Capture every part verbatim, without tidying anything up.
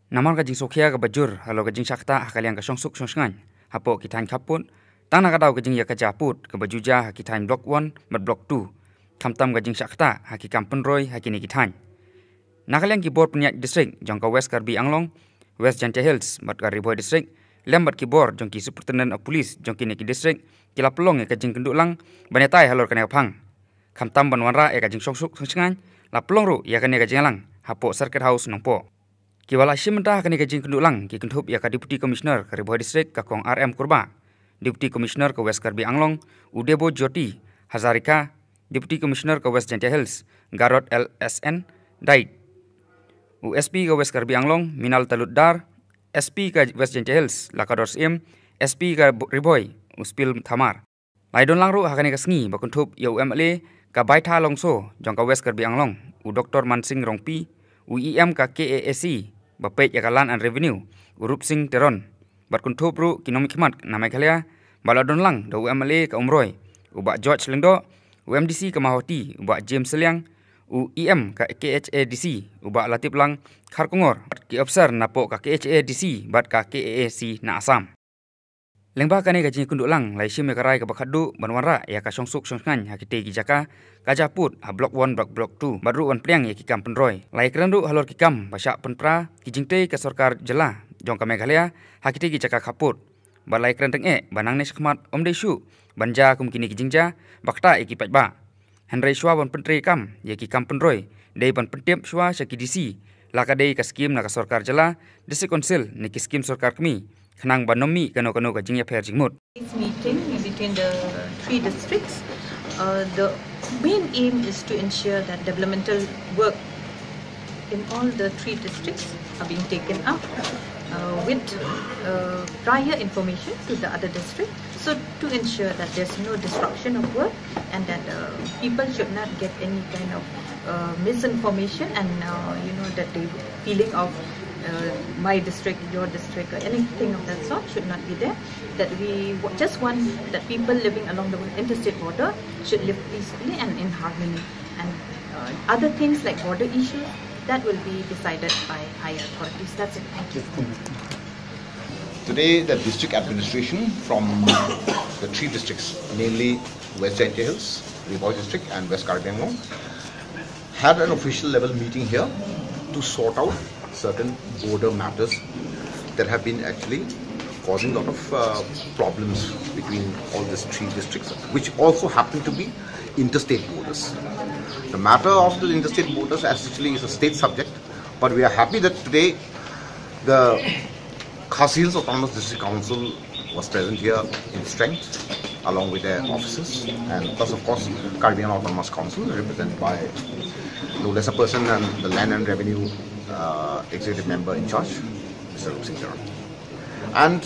Namar ka jingsngewkhia kaba jur halor ka jingshah ktah ha ka liang ka shongsuk shongshngaiñ hapoh ki thaiñ khappud, tang na ka daw ka jingïakajia pud kaba ju jia ha ki thaiñ Block One bad Block Two, khamtam ka jingshah ktah ha ki kam pynroi ha kine ki thaiñ. Na ka liang ki bor pynïaid district jong ka West Karbi Anglong, West Jaintia Hills bad ka Ri Bhoi District, lem bad ki bor jong ki Superintendent of Police jong kine ki district, ki la pynlong ïa ka jingkynduh lang ban ïatai halor kane ka phang. Khamtam ban wanrah ïa ka jingshongsuk shongshngaiñ, la pynlong ruh ïa kane ka jingïalang hapoh Circuit House Nongpoh. Kiba la shim bynta ha kane ka jingkynduh lang ki kynthup ïa ka Deputy Commissioner ka Ri Bhoi District ka Kong R M Kurbah, Deputy Commissioner ka West Karbi Anglong u Debo Jyoti Hazarika, Deputy Commissioner ka West Jaintia Hills Garod L S N Dait, u S P ka West Karbi Anglong Minal Talutdar, S P ka West Jaintia Hills Lakador Syiem, S P ka Ri Bhoi u Spil Thamar. La ïadon lang ruh ha kane ka sngi ba kynthup ïa u M L A ka Baithalongso jong ka West Karbi Anglong u Dr Mansing Rongpi, u E M ka K A A C ba peit ïa ka Land and Revenue u Rupsing Teron, bad kynthup ruh ki nongmihkhmat na Meghalaya ba la don lang da u M L A ka Umroi u Bah George Lyngdoh, u M D C ka Mawhati u Bah James Sylliang, u E M ka K H A D C u Bah Latiplang Kharkongor, bad ki ophisar napoh ka K H A D C bad ka K A A C na Assam. Lyngba kane ka jingïakynduh lang la ïashim ïa ka rai kaba khatduh ban wanrah ïa ka shongsuk shongshngaiñ ha kitei ki jaka, ka jia pud ha Block One bad Block Two bad ruh ban pdiang ïa ki kam pynroi. La ïakren ruh halor ki kam ba shah pynpra, ki jingtei ka sorkar jylla jong ka Meghalaya ha kitei ki jaka khappud. Bad la ïakren tyngeh ba nangne shakhmat ym dei shuh ban jia kum kine ki jingjia ba ktah ïa ki paidbah. Hynrei shuwa ban pyntreikam ïa ki kam pynroi, dei ban pyntip shuwa sha ki D C la ka dei ka skim na ka sorkar jylla, District Council ne ki skim sorkar kmie, khnang ban ym mih kano kano ka jingïapher jingmut. This meeting between the three districts, uh, the main aim is to ensure that developmental work in all the three districts are being taken up, uh, with, uh, prior information to the other district. So to ensure that there's no disruption of work and that, uh, people should not get any kind of, uh, misinformation and, uh, you know, that the feeling of, uh, my district, your district, or anything of that sort should not be there. That we w- just want that people living along the interstate border should live peacefully and in harmony. And, uh, other things like border issues, that will be decided by higher authorities. That's it. Thank you. Today, the district administration from the three districts, namely West Jaintia Hills, Ri Bhoi District, and West Karbi Anglong, had an official level meeting here to sort out certain border matters that have been actually causing a lot of, uh, problems between all these three districts, which also happen to be interstate borders. The matter of the interstate borders essentially is a state subject, but we are happy that today the Khasi Hills Autonomous District Council was present here in strength, along with their officers, and plus, of course, Karbi Anglong Autonomous Council, represented by no less a person than the Land and Revenue, uh, Executive Member in charge, Mister Rupsing Teron. And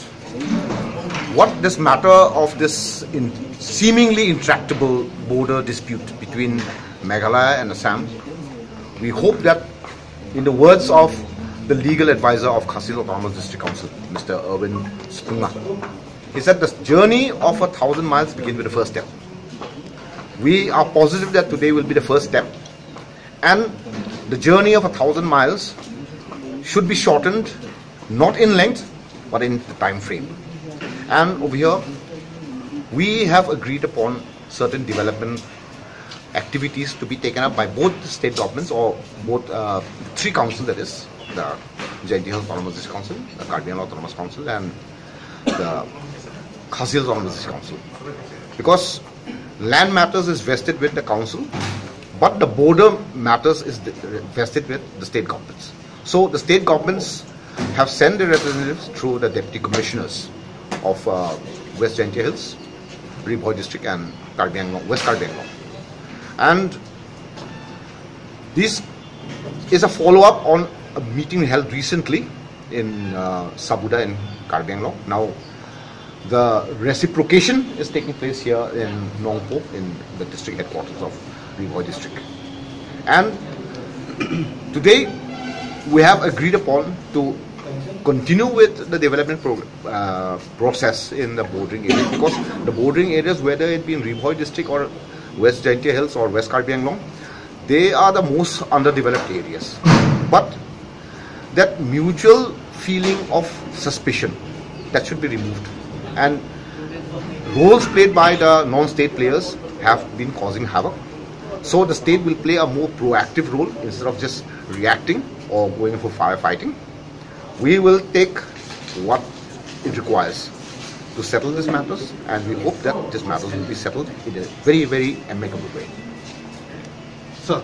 what this matter of this in seemingly intractable border dispute between Meghalaya and Assam, we hope that, in the words of the legal advisor of Khasi Hills Autonomous District Council, Mister Erwin Spunga, he said, "The journey of a thousand miles begins with the first step." We are positive that today will be the first step, and the journey of a thousand miles should be shortened, not in length, but in the time frame. And over here, we have agreed upon certain development activities to be taken up by both the state governments, or both, uh, three councils, that is, the Jaintia Hills Autonomous District Council, the Karbi Anglong Autonomous Council, and the Khasi Hills Autonomous District Council. Because land matters is vested with the council, but the border matters is vested with the state governments. So the state governments have sent their representatives through the deputy commissioners of, uh, West Jaintia Hills, Ri Bhoi District, and Karbi Anglong, West Karbi Anglong. And this is a follow-up on a meeting held recently in, uh, Sabuda in Karbi Anglong. Now, the reciprocation is taking place here in Nongpoh, in the district headquarters of Ri Bhoi District. And today, we have agreed upon to continue with the development pro- uh, process in the bordering areas, because the bordering areas, whether it be in Ri Bhoi District or West Jaintia Hills or West Karbi Anglong, they are the most underdeveloped areas. But That mutual feeling of suspicion, that should be removed. And roles played by the non-state players have been causing havoc. So the state will play a more proactive role instead of just reacting or going for firefighting. We will take what it requires to settle these matters, and we hope that these matters will be settled in a very, very amicable way. Sir.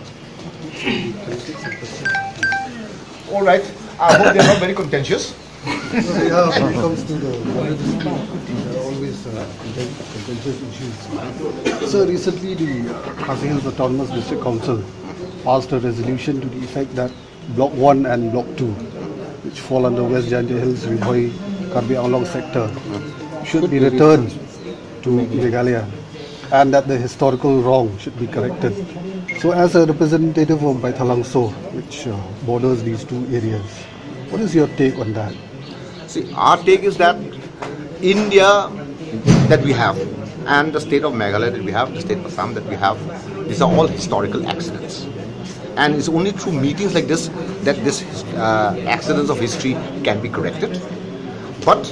All right. I hope they're not very contentious. Yeah, when it comes to the border dispute, there are always uh, conten- contentious issues. So recently, the uh, Khasi Hills Autonomous District Council passed a resolution to the effect that Block one and Block two, which fall under West Jaintia Hills, Ri Bhoi, Karbi Anglong sector, should be returned to Meghalaya, and that the historical wrong should be corrected. So, as a representative of Baithalangso, which uh, borders these two areas, what is your take on that? See, our take is that India that we have and the state of Meghalaya that we have, the state of Assam that we have, these are all historical accidents. And it's only through meetings like this that this uh, accidents of history can be corrected. But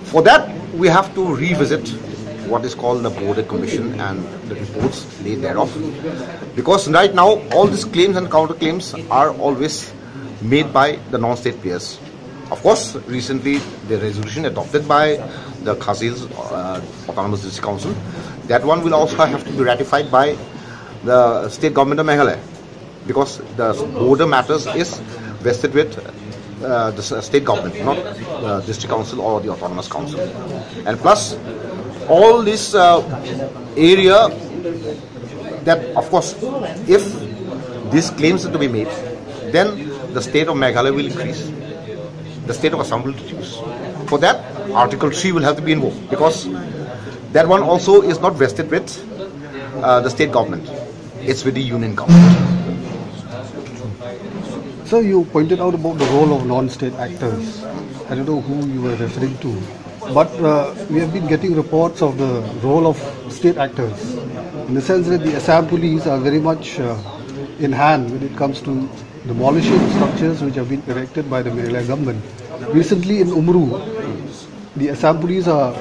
for that, we have to revisit what is called the Border Commission and the reports laid thereof. Because right now, all these claims and counterclaims are always made by the non-state players. Of course, recently the resolution adopted by the Khasi Hills uh, Autonomous District Council, that one will also have to be ratified by the state government of Meghalaya, because the border matters is vested with uh, the s- state government, not the district council or the autonomous council. And plus, all this uh, area that, of course, if these claims are to be made, then the state of Meghalaya will increase, the state of Assam will reduce. For that, Article three will have to be invoked, because that one also is not vested with uh, the state government. It's with the union government. So you pointed out about the role of non-state actors. I don't know who you were referring to, but uh, we have been getting reports of the role of state actors, in the sense that the Assam police are very much uh, in hand when it comes to demolishing structures which have been erected by the Meghalaya government. Recently in Umru, the Assam police are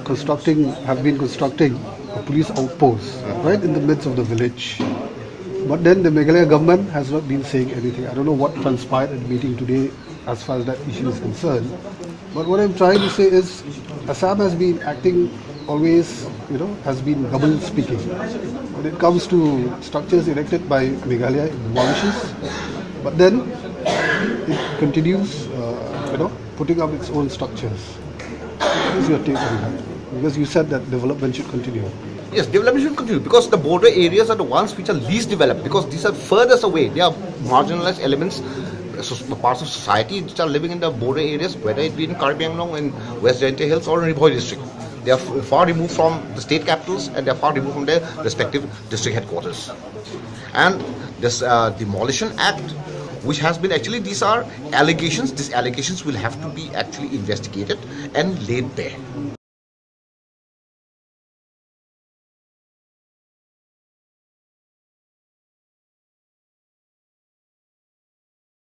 constructing, have been constructing a police outpost right in the midst of the village. But then the Meghalaya government has not been saying anything. I don't know what transpired at the meeting today as far as that issue is concerned. But what I'm trying to say is, Assam has been acting always, you know, has been double speaking. When it comes to structures erected by Meghalaya, it demolishes, but then it continues, uh, you know, putting up its own structures. What is your take on that? Because you said that development should continue. Yes, development should continue, because the border areas are the ones which are least developed, because these are furthest away. They are marginalized elements, so the parts of society which are living in the border areas, whether it be in Karbi Anglong, in West Jaintia Hills, or in Ri Bhoi district. They are f- far removed from the state capitals, and they are far removed from their respective district headquarters. And this uh, Demolition Act, which has been actually, these are allegations. These allegations will have to be actually investigated and laid bare.